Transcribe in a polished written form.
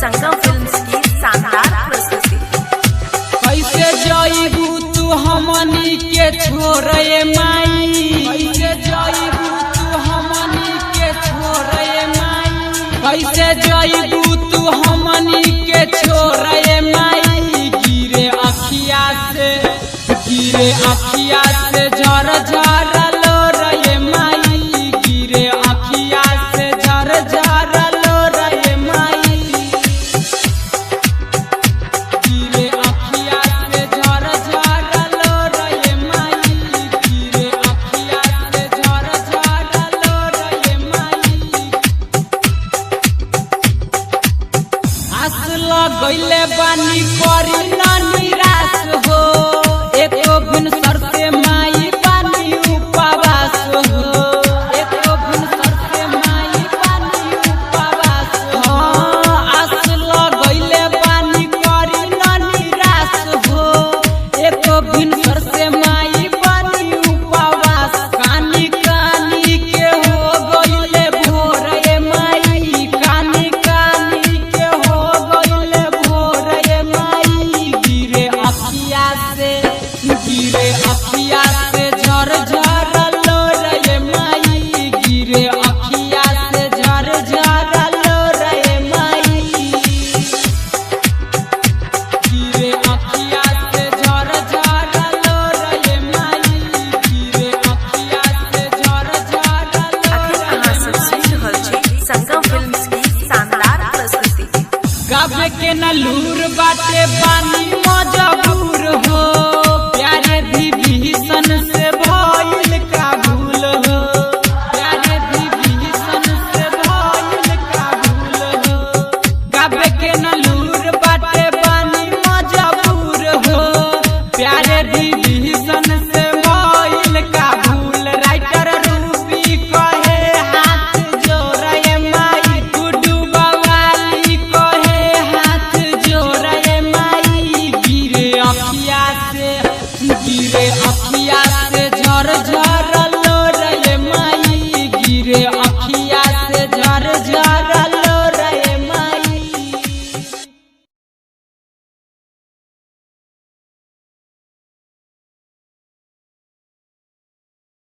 संगम films की शानदार प्रस्तुति। कैसे जइबू तू हमनी के छोड़े माई, कैसे जइबू तू हमनी के छोड़े माई, कैसे जइबू तू हमनी के छोड़े माई। गिरे अखिया से, गिरे अखिया से झर झर लो रे माई, गिरे अखिया से झर झर लो रे माई। गिरे अखिया से झर झर लो रे माई, गिरे अखिया से झर झर लो रे माई। आस लगैले बानी करी ना निराश हो, एको बिन सर से माई बानी उपवास हो, एको बिन सर से माई बानी उपवास हो। आस लगैले बानी करी ना निराश हो, एको बिन सर से माई बानी उपवास। कानी कानी के हो गइले भोरे माई, कानी कानी के हो गइले भोरे माई। गिरे अखिया से, गिरे अखिया से झर झर लो रे माई, गिरे अखिया से झर झर लो रे माई। गिरे अखिया से झर झर लो रे माई, गिरे अखिया से झर झर लो। अखन अहाँ सब सुनि रहल छी संगम फिल्म्स की शानदार प्रस्तुति। गावे के न लूर बाटे बानी